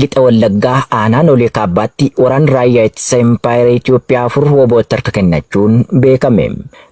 Lixa Wallaggaa aanaa Noolee Kaabbaatti waraanni raayyaa ittisa Impaayera Itoophiyaa 4 WBOtti harka kennachuun beekame.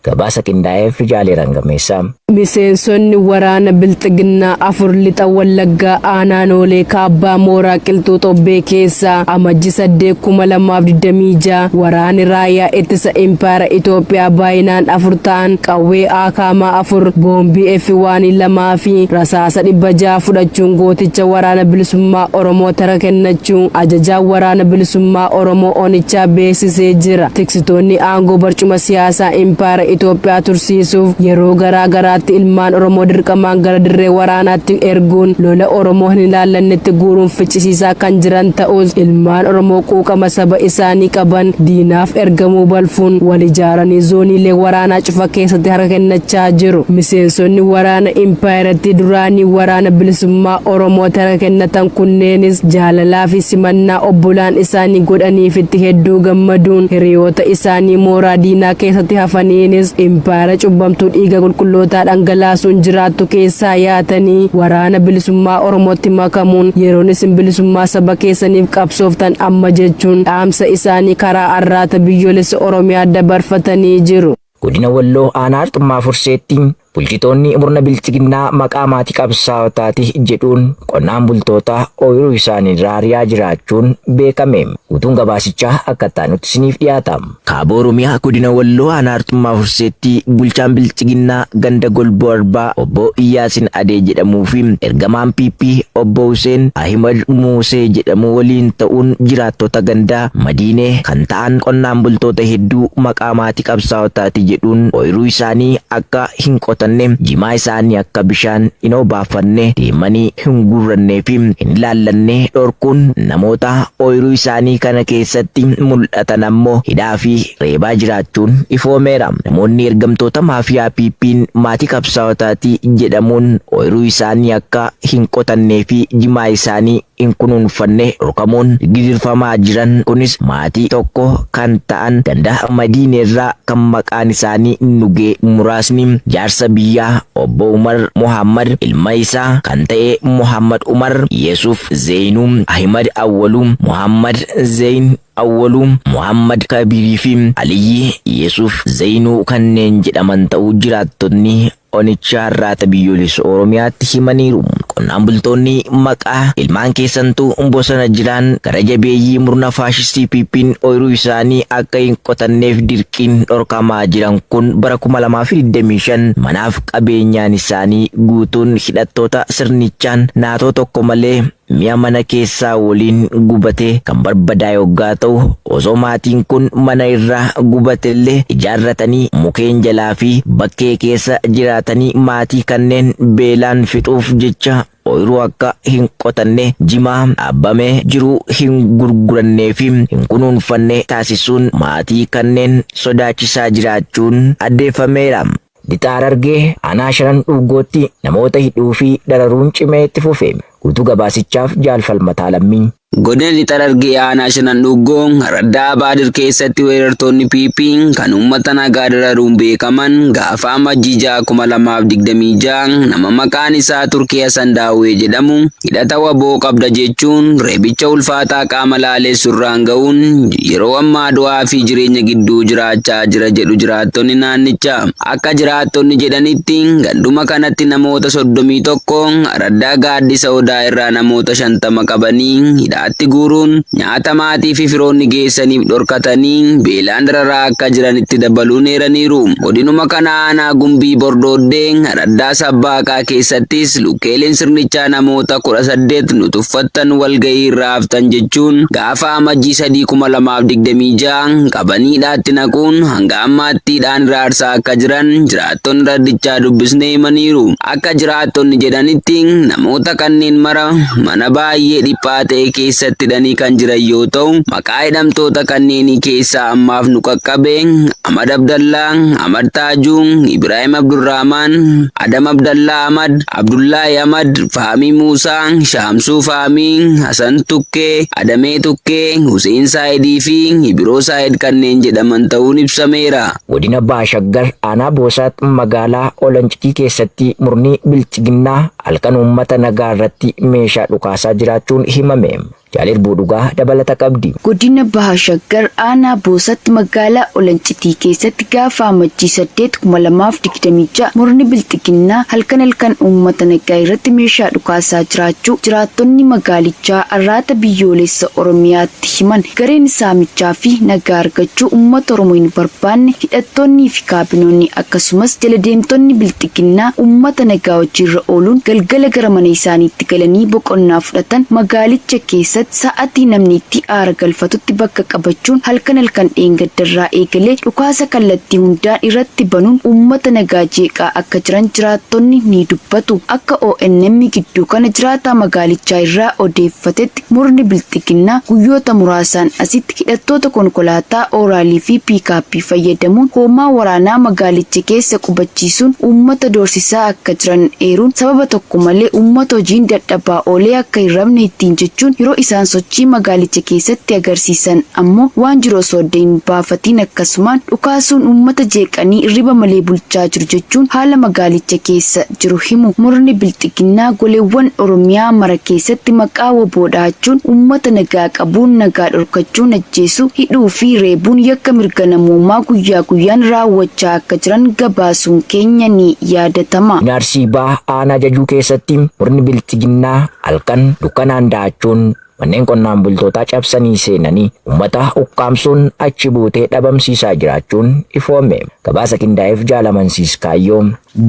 Gabaasa qindaa'eef Jaalee Rangameessaa. Miseensonni waraana Bilxiginnaa 4 Lixa Wallaggaa aanaa Noolee Kaabbaa mooraa Qilxuu Xobbee keessaa Amajji 8, 2026 waraanni raayyaa ittisa impaayera Itoophiyaa baay'inaan 4 ta'an qawwee AKM 4, boombii F1 2 fi rasaasa 600 fudhachuun gooticha waraana bilisummaa Oromootti harka kennachuu ajajaan waraana bilisummaa Oromoo onichaa beeksisee jira. Tiksitoonni aangoo barcuma siyaasaa impaayera Itoophiyaa tursiisuuf yeroo garaa garaatti ilmaan Oromoo dirqamaan gara dirree waraanaatti erguun lola Oromoo hin ilaallannetti guuruun ficcisiisaa kan jiran ta'us ilmaan Oromoo quuqama saba isaanii qaban diinaaf ergamuu balfuun wal ijaaranii zooniilee waraanaa cufa keessatti harka kennachaa jiru. Miseensonni waraana impaayerattii duraanii waraana bilisummaa Oromootti harka kennatan kunneenis jaalalaa fi simannaa obbolaan isaanii godhaniifitti hedduu gammaduun hiriyoota isaanii mooraa diinaa keessatti hafaniinis impaayera cubbamtuu dhiiga qulqullootaa dhangalaasuun jiraattu keessaa yaatanii waraana bilisummaa Oromootti makamuun yeroon isin bilisummaa saba keessaniif qabsooftan amma jechuun dhaamsa isaanii karaa Arraata Biyyoolessa Oromiyaa dabarfatanii jiru. Godina Walloo Aanaa Arxummaa Furseetti bulchitoonni murna Bilxiginnaa maqaa maatii qabsaa'otaati jedhuun qonnaan bultoota ooyiruu isaaniirraa ari'aa jiraachuun beekame. Guutuun gabaasichaa akka itti aanutti isiniif dhiyaata. Kaaba Oromiyaa Godina Walloo Aanaa Arxummaa Furseetti bulchaan Bilxiginnaa ganda Golboo Arbaa obbo Iyyaasin Adee jedhamuu fi ergamaan PP obbo Huseen Ahimad Muusee jedhamu waliin ta'uun jiraattota ganda Madiinee kan ta'an qonnaan bultoota hedduu maqaa maatii qabsaa'otaati jedhuun ooyiruu isaanii akka hin qotanne, jimaa isaanii akka bishaan hin obaafanne, deemanii hin guurrannee fi hin ilaallanne dhorkuun namoota ooyiruu isaanii kana keessatti mul'atan ammoo hidhaa fi reebaa jiraachuun ifoomeera. Namoonni ergamtoota maafiyaa PP'n maatii qabsaa'otaati jedhamuun ooyiruu isaanii akka hin qotannee fi jimaa isaanii hin kunuunfanne dhorkamuun gidirfamaa jiran kunis maatii tokko kan ta'an ganda Madiineerraa kan maqaan isaanii Nugee muraasni jaarsa biyyaa obbo Umar Muhammad, ilma isaa kan ta'e Muhammad Umar, Yesuuf Zeeynuu, Ahimad Awwaluu, Muhammad Zeeyn Awwaluu, Muhammad Kabiirii fi Aliyyi Yesuuf Zeeynuu kanneen jedhaman ta'uu jiraattotni Onichaa Arraata Biyyoolessa Oromiyaatti himaniiru. Qonnaan bultoonni maqaa ilmaan keessantu bosona jiraan gara jabeeyyii murna faashistii PP'n ooyiruu isaanii akka hin qotanneef dirqiin dhorkamaa jiran kun bara 2025 manaaf qabeenyaan isaanii guutuun hidhattoota sirnichaan naatoo tokko malee mi'a mana keessaa waliin gubatee kan barbadaa'e oggaa ta'u, osoo maatiin kun mana irraa gubatellee ijaarratanii mukeen jalaa fi bakkee keessa jiraatanii maatii kanneen beelaan fixuuf jecha ooyiruu akka hin qotanne, jimaa dhaabbamee jiru hin gurgurannee fi hin kunuunfanne taasisuun maatii kanneen sodaachisaa jiraachuun addeeffameera. Lixa Harargee aanaa Shanan Dhuuggootti namoota hidhuu fi dararuun cimee itti fufe. Guutuu gabaasichaaf Jaal Falmataa Lammii. Godina Lixa Harargee aanaa Shanan Dhuuggoo araddaa Abaadir keessatti weerartoonni PP kan uummata nagaa dararuun beekaman gaafa Amajjii 6, 2026 nama maqaan isaa Turkii Hasan Daawwee jedhamu hidhata wbo qabda jechuun reebicha ulfaataa qaama laaleessu irraan ga'uun yeroo ammaa du'aa fi jireenya gidduu jiraachaa jira jedhu jiraattonni naannichaa. Akka jiraattonni jedhanitti ganduma kanatti namoota 31 araddaa Gaaddisa Odaa irraa namoota 50 qabanii hidhaatti guuruun nyaata maatii fi firoonni geessaniif dhorkatanii beelaan dararaa akka jiran itti dabaluun eeraniiru. Godinuma kana aanaa Gumbii Bordooddee araddaa Sabbaaqaa keessattis lukkeeleen sirnichaa namoota 18 nu tuffattan walgahii irraa haftan jechuun gaafa Amajjii 3, 2026 qabanii hidhaatti naquun hanga ammaatti hidhaan hiraarsaa akka jiran jiraattonni raddichaa dubbisne himaniiru. Akka jiraattonni jedhanitti namoota kanneen mara mana baay'ee dhiphaa ta'e keessatti hidhanii kan jiran yoo ta'u, maqaa hidhamtoota kanneenii keessaa ammaaf nu qaqqabe Ahmad Abdallaa, Ahmad Taajuu, Ibraahim Abdurrahmaan, Adam Abdallaa Ahmad, Abdullaahi Ahmad, Fahamii Muusaa, Shaamsuu Fahamii, Hasan Tukkee, Adamee Tukkee, Huseen Saayidii fi Ibiroo Saayid kanneen jedhaman ta'uun ibsameera. Godina Baha Shaggar aanaa Boosaat magaalaa Olancitii keessatti murni Bilxiginnaa halkan uummata nagaa irratti meeshaa dhukaasaa jiraachuun himame. Jaal Irbuu Dhugaa dabalata qabdi. Godina Baha Shaggar Aanaa Boosat magaalaa Olancitii keessatti gaafa Amajjii 8, 2026 murni Bilxiginnaa halkan halkan uummata nagaa irratti meeshaa dhukaasaa jiraachuu jiraattonni magaalichaa Arraata Biyyoolessa Oromiyaatti himan. Gareen saamichaa fi nagaa argachuu uummata Oromoo hin barbaanne hidhattoonnii fi kaabinoonni akkasumas jala deemtonni Bilxiginnaa uummata nagaa hojiirra ooluun galgala gara mana isaaniitti galanii boqonnaa fudhatan magaalicha keessatti sa'atii namni itti aara galfatutti bakka qabachuun halkan halkan dheengaddarraa eegalee dhukaasa kallattii hundaan irratti banuun uummata nagaa jeeqaa akka jiran jiraattonni ni dubbatu. Akka ONM gidduu kana jiraataa magaalichaa irraa odeeffatetti murni Bilxiginnaa guyyoota muraasaan asitti hidhattoota konkolaataa Ooraalii fi Piikaappii fayyadamuun hoomaa waraanaa magaalicha keessa qubachiisuun uummata doorsisaa akka jiran eeruun sababa tokko malee uummata hojiin dadhabaa oolee akka hin rafne ittiin jechuun yeroo isaan sochii magaalicha keessatti agarsiisan ammoo waan jiru osoo adda hin baafatiin akkasumaan dhukaasuun uummata jeeqanii irriba malee bulchaa jiru jechuun haala magaalicha keessa jiru himu. Murni Bilxiginnaa goleewwan Oromiyaa mara keessatti maqaa wbo dhahachuun uummata nagaa qabuun nagaa dhorkachuun ajjeesuu, hidhuu fi reebuun yakka mirga namoomaa guyyaa guyyaan raawwachaa akka jiran gabaasuun keenya ni yaadatama. Godina Arsii Bahaa Aanaa Jajuu keessatti murni Bilxiginnaa halkan dukkanaan da'achuun manneen qonnaan bultootaa cabsanii seenanii uummata ukkaamsuun achi buutee dhabamsiisaa jiraachuun ifoome. Gabaasa qindaa'eef Jaal Amansiis Kaayyoo.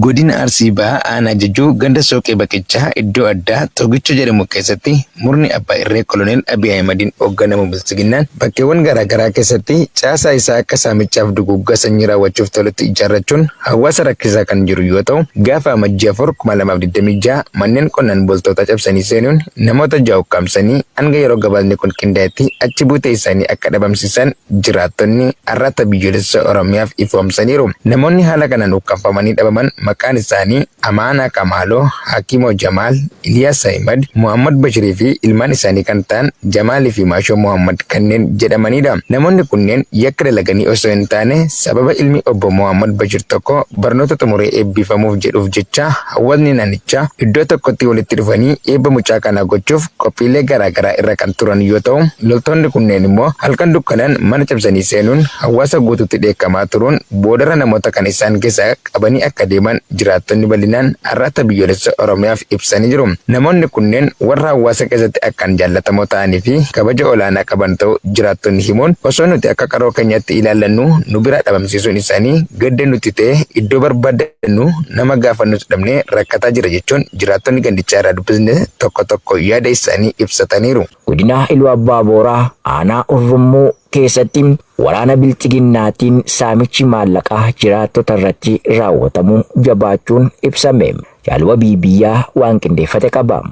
Godina Arsii Bahaa Aanaa Jajjuu ganda Sooqee Baqichaa iddoo addaa Togicha jedhamu keessatti murni abbaa irree Koloneel Abiy Ahimadiin hoogganamu Biltsiginnaan bakkeewwan garaa garaa keessatti caasaa isaa akka saamichaaf duguuggaa sanyii raawwachuuf tolutti ijaarrachuun hawaasa rakkisaa kan jiru yoo ta'u, gaafa Amajjii 4, 2026 manneen qonnaan bultootaa cabsanii seenuun namoota 6 ukkaamsanii hanga yeroo gabaasni kun qindaa'etti achi buutee isaanii akka dhabamsiisan jiraattonni Arraata Biyyoolessa Oromiyaaf ifoomsaniiru. Namoonni haala kanaan ukkamfamanii dhabaman maqaan isaanii Amaanaa Kamaaloo, Hakiimoo Jamaal, Iliyaas Ahimad, Mohaammad Bashirii fi ilmaan isaanii kan ta'an Jamaalii fi Maashoo Mohaammad kanneen jedhamaniidha. Namoonni kunneen yakka dalaganii osoo hin taane sababa ilmi obbo Mohaammad Bashir tokko barnoota xumuree eebbifamuuf jedhuuf jecha hawaasni naannichaa iddoo tokkotti walitti dhufanii eebba mucaa kanaa gochuuf qophiilee garaa garaa irra kan turan yoo ta'u, loltoonni kunneen immoo halkan dukkanaan mana cabsanii seenuun hawaasa guutuutti dheekkamaa turuun boodarra namoota kana isaan keessaa qabanii akka deeman jiraattonni bal'inaan Arraata Biyyoolessa Oromiyaaf ibsanii jiru. Namoonni kunneen warra hawaasa keessatti akkaan jaallatamoo ta'anii fi kabaja olaanaa qaban ta'uu jiraattonni himuun, osoo nuti akka qaroo keenyaatti ilaallannuu nu biraa dhabamsiisuun isaanii gadda nutti ta'ee iddoo barbaaddannu nama gaafannus dhabnee rakkataa jirra jechuun jiraattonni gandichaa irraa dubbisne tokko tokko yaada isaanii ibsataniiru. Godina Iluu Abbaa Booraa aanaa Hurrummuu keessatti waraana Bilxiginnaatiin saamichi maallaqaa jiraattota irratti raawwatamu jabaachuun ibsame. Jaal Wabii Biyyaa waan qindeeffate qaba.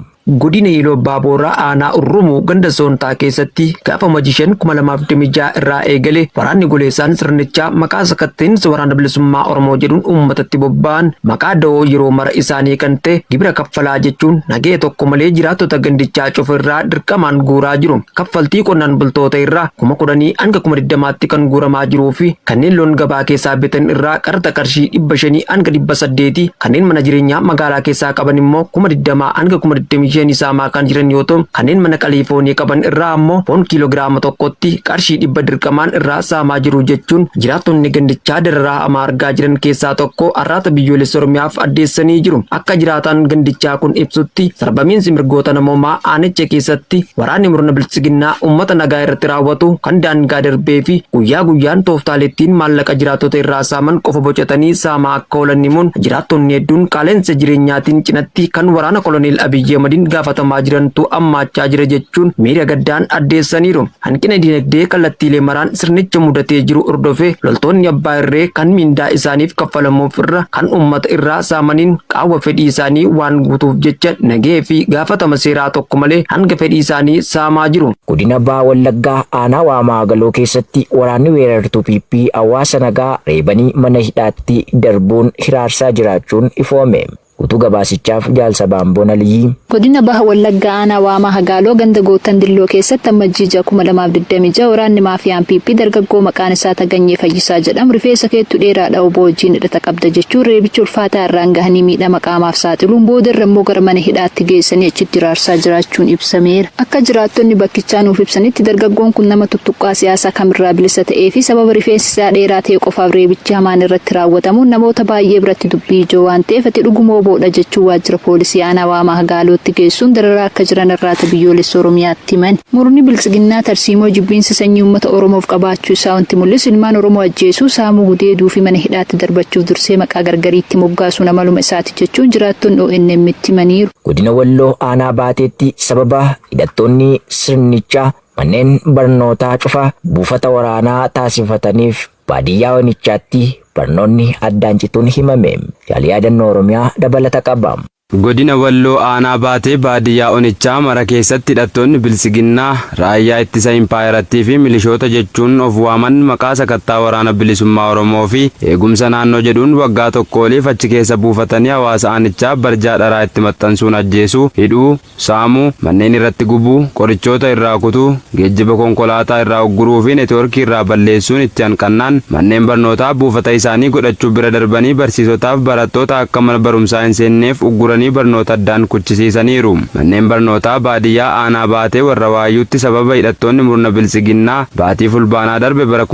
Godina Iluu Abbaa Booraa aanaa Urrumuu ganda Soontaa keessatti gaafa Amajjii 5, 2026 irraa eegalee waraanni goleessaan sirnichaa maqaa sakatta'iinsa waraana bilisummaa Oromoo jedhuun uummatatti bobba'an maqaa da'oo yeroo mara isaanii kan ta'e gibira kaffalaa jechuun nagahee tokko malee jiraattota gandichaa cufa irraa dirqamaan guuraa jiru. Kaffaltii qonnaan bultoota irraa 10,000 hanga 20,000tti kan guuramaa jiruu fi kanneen loon gabaa keessaa bitan irraa qaraxa qarshii 500 hanga 800, kanneen mana jireenyaa magaalaa keessaa qaban immoo 20,000 hanga 25,000 saamaa kan jiran yoo ta'u, kanneen mana qalii foonii qaban irraa ammoo foon kiiloogiraama tokkotti qarshii 100 dirqamaan irraa saamaa jiru jechuun jiraattonni gandichaa dararaa hamaa argaa jiran keessaa tokko Arraata Biyyoolessa Oromiyaaf addeessanii jiru. Akka jiraataan gandichaa kun ibsutti, sarbamiinsi mirgoota namoomaa aanicha keessatti waraanni murna Biltsiginnaa uummata nagaa irratti raawwatu kan daangaa darbee fi guyyaa guyyaan tooftaalee ittiin maallaqa jiraattota irraa saaman qofa bocatanii saamaa akka oolan himuun, jiraattonni hedduun qaala'insa jireenyaatiin cinatti kan waraana koloneel Abiy Ahimadiin gaafatamaa jirantu hammaachaa jira jechuun miira gaddaan addeessaniiru. Hanqina dinagdee kallattiilee maraan sirnicha mudatee jiru hordofee loltoonni abbaa irree kan miindaa isaaniif kaffalamuuf irra kan uummata irraa saamaniin qaawwa fedhii isaanii waan guutuuf jecha nagahee fi gaafatama seeraa tokko malee hanga fedhii isaanii saamaa jiru. Godina Baha Wallaggaa aanaa Waamaa Agaloo keessatti waraanni weerartuu PP hawaasa nagaa reebanii mana hidhaatti darbuun hiraarsaa jiraachuun ifoome. Guutuu gabaasichaaf Jaal Sabaan Boonaliyyii. Godina Baha Wallaggaa Aanaa Waamaa Hagaaloo ganda Goottan Dilloo keessatti Ammajjii 6, 2026 waraanni maafiyaan PP dargaggoo maqaan isaa Taganyee Fayyisaa jedhamu rifeensa keettu dheeraadha wbo wajjin hidhata qabda jechuun reebicha ulfaataa irraan gahanii miidhama qaamaaf saaxiluun booda irra immoo gara mana hidhaatti geessanii achitti hiraarsaa jiraachuun ibsameera. Akka jiraattonni bakkichaa nuuf ibsanitti dargaggoon kun nama tuttuqqaa siyaasaa kamirraa bilisa ta'ee fi sababa rifeensi isaa dheeraa ta'e qofaaf reebichi hamaan irratti raawwatamuun namoota baay'ee biratti dubbii ijoo waan ta'eef ati dhuguma wbo dha jechuun waajjira poolisii aanaa Waamaa Hagaalootti geessuun dararaa akka jiran Arraata Biyyoolessa Oromiyaatti himan. Murni Biltsiginnaa tarsiimoo jibbiinsa sanyii uummata Oromoof qabaachuu isaa wanti mul'isu ilmaan Oromoo ajjeesuu, saamuu, gudeeduu fi mana hidhaatti darbachuuf dursee maqaa gargarii itti moggaasuun amaluma isaati jechuun jiraattonni ONM'tti himaniiru. Godina Walloo aanaa Baateetti sababa hidhattoonni sirnichaa manneen barnootaa cufa buufata waraanaa taasifataniif baadiyyaa onichaatti barnoonni addaan cituun himame. Jaal Yaadannoo Oromiyaa dabalata qaba. Godina Walloo aanaa Baatee baadiyyaa onichaa mara keessatti hidhattoonni Biltsiginnaa, raayyaa ittisa impaayerattii fi milishoota jechuun of waaman maqaa sakattaa Waraana Bilisummaa Oromoo fi eegumsa naannoo jedhuun waggaa tokko oliif achi keessa buufatanii hawaasa aanichaa barjaa dharaa itti maxxansuun ajjeesuu, hidhuu, saamuu, manneen irratti gubuu, qorichoota irraa kutuu, geejjiba konkolaataa irraa ugguruu fi networkii irraa balleessuun itti hanqannaan manneen barnootaa buufata isaanii godhachuu bira darbanii barsiisotaaf barattoota akka mana barumsaa hin seenneef ugguranii barnoota addaan kuchisiisaniiru. Manneen barnootaa baadiyyaa aanaa Baatee Warra Waayyuutti sababa hidhattoonni murna Biltsiginnaa baatii Fulbaanaa darbe bara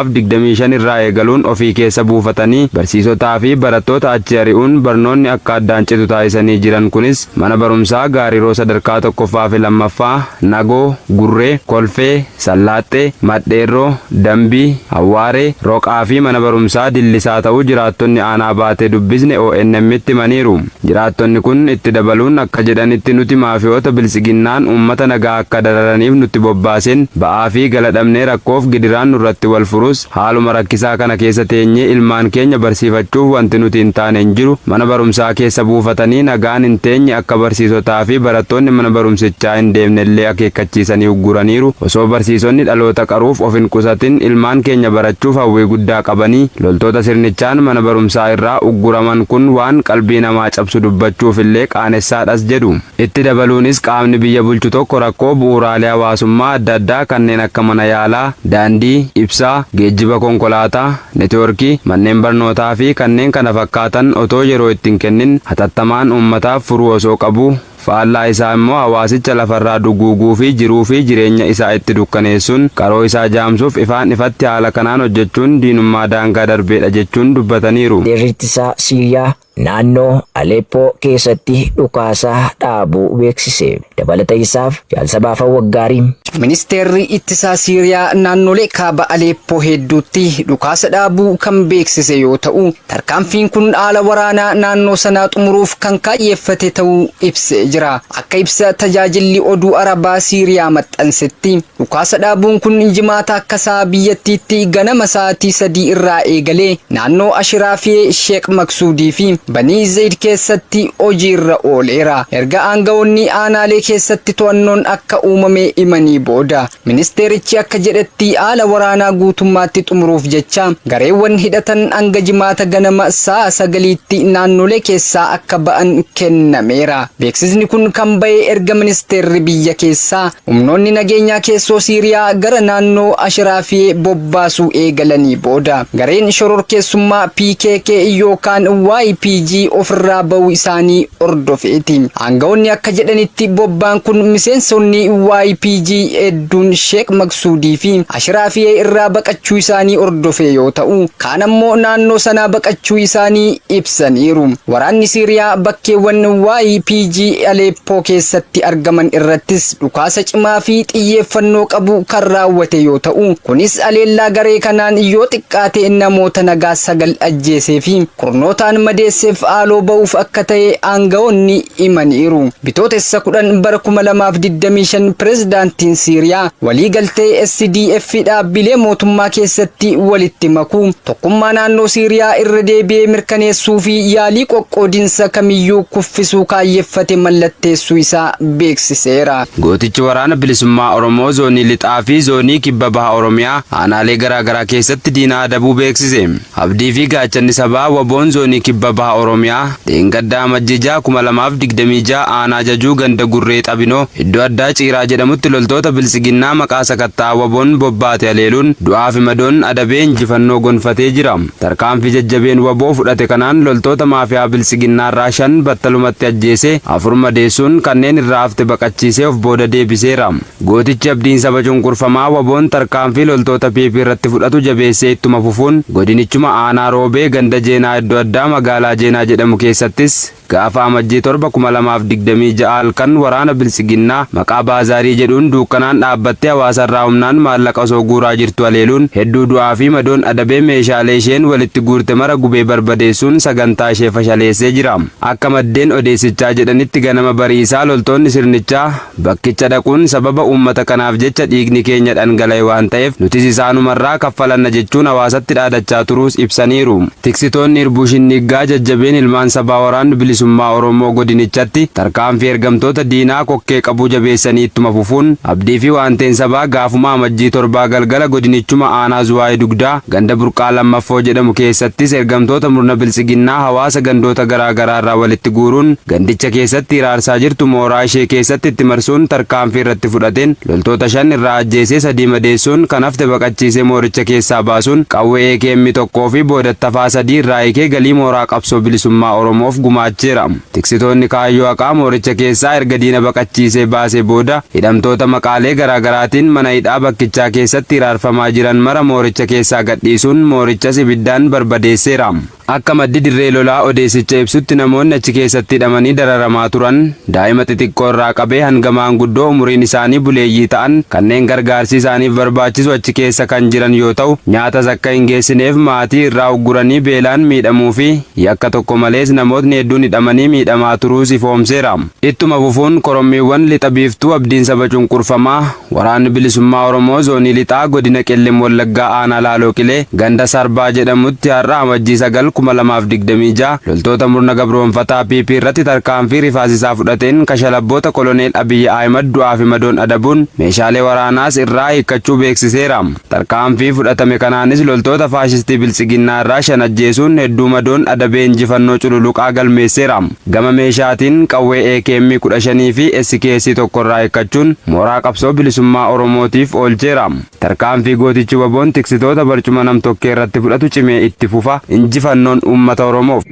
2025 irraa eegaluun ofii keessa buufatanii barsiisotaa fi barattoota achii ari'uun barnoonni akka addaan citu taasisanii jiran kunis Mana barumsaa Gaariroo sadarkaa 1ffaa fi 2ffaa, Nagoo, Gurree, Kolfee, Sallaaxxee, Madheerroo, Dambii, Awwaaree, Roqaa fi mana barumsaa Dillisaa ta'uu jiraattonni aanaa Baatee dubbisne ONM'tti himaniiru. Jiraattonni kun itti dabaluun akka jedhanitti nuti maafi'oota Biltsiginnaan uummata nagaa akka dararaniif nutti bobbaaseen ba'aa fi gala dhabnee rakkoof gidiraan nurratti wal furus Haaluma rakkisaa kana keessa teenyee ilmaan keenya barsiifachuuf wanti nuti hin taane hin jiru. Mana barumsaa keessa buufatanii nagaan hin teenye akka barsiisotaa fi barattoonni mana barumsichaa hin deemnellee akeekkachiisanii ugguraniiru. Osoo barsiisonni dhaloota qaruuf of hin qusatin ilmaan keenya barachuuf hawwii guddaa qabanii loltoota sirnichaan mana barumsaa irraa ugguraman kun waan qalbii namaa cabsu dubbachuufillee qaanessaadhas jedhu. Itti dabaluunis qaamni biyya bulchu tokko rakkoo bu'uuraalee hawaasummaa adda addaa kanneen akka mana yaalaa, daandii, ibsaa, geejjiba konkolaataa, netiworkii, manneen barnootaa fi kanneen kana fakkaatan otoo yeroo itti hin kennin hatattamaan uummataaf furuu osoo qabuu, faallaa isaa immoo hawaasicha lafarraa duguuguu fi jiruu fi jireenya isaa itti dukkaneessuun qaroo isaa jaamsuuf ifaan ifatti haala kanaan hojjechuun diinummaa daangaa darbeedha jechuun dubbataniiru. Ministeerri Ittisaa Siiriyaa naannoo Aleeppoo keessatti dhukaasa dhaabuu beeksise. Dabalata isaaf Jaal Sabaa Waggaarii. Ministeerri Ittisaa Siiriyaa naannolee kaaba Aleeppoo hedduutti dhukaasa dhaabuu kan beeksise yoo ta'u, tarkaanfiin kun haala waraanaa naannoo sanaa xumuruuf kan kaayyeeffate ta'uu ibsee jira. Akka ibsa tajaajilli oduu Arabaa Siiriyaa maxxansetti, Dhukaasa dhaabuun kun Jimaata akka sa'a biyyattiitti ganama sa'aatii 3:00 irraa eegalee naannoo Ashiraafiyee, Sheek Maksuudii fi Banii Zayid keessatti hojiirra ooleera. Erga aanga'oonni aanaalee keessatti to'annoon akka uumame himanii booda. Ministeerichi akka jedhetti haala waraanaa guutummaatti xumuruuf jecha gareewwan hidhatan hanga Jimaata ganama sa'a 9tti naannolee keessaa akka ba'an kennameera. Beeksisni kun kan ba'e erga ministeerri biyya keessaa Humnoonni nageenyaa keessoo Siiriyaa gara naannoo Ashiraafiyee bobbaasuu eegalanii booda gareen shororkeessummaa PKK yookaan YPG ofirraa ba'uu isaanii hordofeeti. Aanga'oonni akka jedhanitti bobbaan kun miseensonni YPG hedduun Sheek Maqsuudii fi Ashiraafiyee irraa baqachuu isaanii hordofee yoo ta'u, kaan ammoo naannoo sanaa baqachuu isaanii ibsaniiru. Waraanni Siiriyaa bakkeewwan YPG Aleeppoo keessatti argaman irrattis dhukaasa cimaa fi xiyyeeffannoo qabu kan raawwate yoo ta'u, kunis haleellaa garee kanaan yoo xiqqaate namoota nagaa 9 ajjeesee fi kurnootaan madeesseef haaloo ba'uuf akka ta'e aanga'oonni himaniiru. Bitootessa 10 bara 2025 pirezidaantiin Siiriyaa waliigaltee SDF dhaabbilee mootummaa keessatti walitti makuu, tokkummaa naannoo Siiriyaa irra deebi'ee mirkaneessuu fi yaalii qoqqoodinsa kamiyyuu kuffisuu kaayyeffate mallatteessuu isaa beeksiseera. Gootichi Waraana Bilisummaa Oromoo Zoonii Lixaa fi Zoonii Kibba Baha Oromiyaa aanaalee garaa garaa keessatti diina adabuu beeksise. Abdii fi gaachanni sabaa WBOn Zoonii Kibba Baha Baha Oromiyaa dheengadda Amajjii 6, 2026 aanaa Jajuu ganda Gurree Xabinoo iddoo addaa Ciiraa jedhamutti loltoota Biltsiginnaa maqaa sakattaa WBOn bobbaate haleeluun du'aa fi madoon adabee injifannoo gonfatee jira. Tarkaanfii jajjabeen wbo fudhate kanaan loltoota maafiyaa Biltsiginnaarraa 5 battalumatti ajjeesee 4 madeessuun kanneen irraa hafte baqachiisee of booda deebiseera. Gootichi abdiin saba cunqurfamaa WBOn tarkaanfii loltoota PP irratti fudhatu jabeessee ittuma fufuun godinichuma aanaa Roobee ganda Jeenaa iddoo addaa magaalaa Jeenaa jedhamu keessattis gaafa Amajjii 7, 2026 halkan waraana Biltsiginnaa maqaa baazaarii jedhuun duukkanaan dhaabbattee hawaasa irraa humnaan maallaqa osoo guuraa jirtu haleeluun hedduu du'aa fi madoon adabee meeshaalee isheen walitti guurte mara gubee barbadeessuun sagantaa ishee fashaleessee jira. Akka maddeen odeessichaa jedhanitti ganama barii isaa loltoonni sirnichaa bakkicha dhaquun sababa uummata kanaaf jecha dhiigni keenya dhangala'e waan ta'eef nutis isaanumarraa kaffalanna jechuun hawaasatti dhaadachaa turuus ibsaniiru. Tiksitoonni Irbuu Shinniggaa jajjabeen ilmaan sabaa Waraanni Bilisummaa Oromoo godinichatti tarkaanfii ergamtoota diinaa kokkee qabuu jabeessanii ittuma fufuun abdii fi waanteen sabaa gaafuma Amajjii 7 galgala godinichuma aanaa Zuwaay Dugdaa ganda Burqaa Lammaffoo jedhamu keessattis ergamtoota murna Biltsiginnaa hawaasa gandoota garaa garaa irraa walitti guuruun gandicha keessatti hiraarsaa jirtu mooraa ishee keessatti itti marsuun tarkaanfii irratti fudhateen loltoota 5 irraa ajjeesee 3 madeessuun kan hafte baqachiisee mooricha keessaa baasuun qawwee AKM 1 fi boodatti hafaa 3 irraa hiikee galii mooraa qabsoo bilisummaa Oromoof gumaacheera. Tiksitoonni kaayyoo haqaa mooricha keessaa erga diina baqachiisee baasee booda hidhamtoota maqaalee garaa garaatiin mana hidhaa bakkichaa keessatti hiraarfamaa jiran mara mooricha keessaa gadhiisuun moorichas ibiddaan barbadeesseera. Akka maddi Dirree Lolaa odeessicha ibsutti namoonni achi keessatti hidhamanii dararamaa turan daa'ima xixiqqoo irraa qabee hanga maanguddoo umuriin isaanii buleeyyii ta'an kanneen gargaarsi isaaniif barbaachisu achi keessa kan jiran yoo ta'u nyaatas akka hin geessineef maatii irraa ugguranii beelaan miidhamuu fi yakka tokko malees namootni hedduun hidhamanii miidhamaa turuus ifoomseera. Ittuma fufuun korommiiwwan Lixa Biiftuu abdiin saba cunqurfamaa Waraanni Bilisummaa Oromoo Zoonii Lixaa Godina Qellem Wallaggaa Aanaa Laaloo Qilee ganda Sarbaa jedhamutti har'a Amajjii 9, 2026 loltoota murna gabroomfataa PP irratti tarkaanfii rifaasisaa fudhateen kashalabboota Koloneel Abiy Ahimed du'aa fi madoon adabuun meeshaalee waraanaas irraa hiikkachuu beeksiseera. Tarkaanfii fudhatame kanaanis loltoota faashistii Biltsiginnaa irraa 5 ajjeesuun hedduu madoon adabee injifannoo cululuqaa galmeesseera. Gama meeshaatiin qawwee AKM 15 fi SKS 1 irraa hiikkachuun mooraa qabsoo bilisummaa Oromootiif oolcheera. Tarkaanfii gootichi WBOn tiksitoota barcuma nam-tokkee irratti fudhatu cimee itti fufa. Injifannoon uummata Oromoof!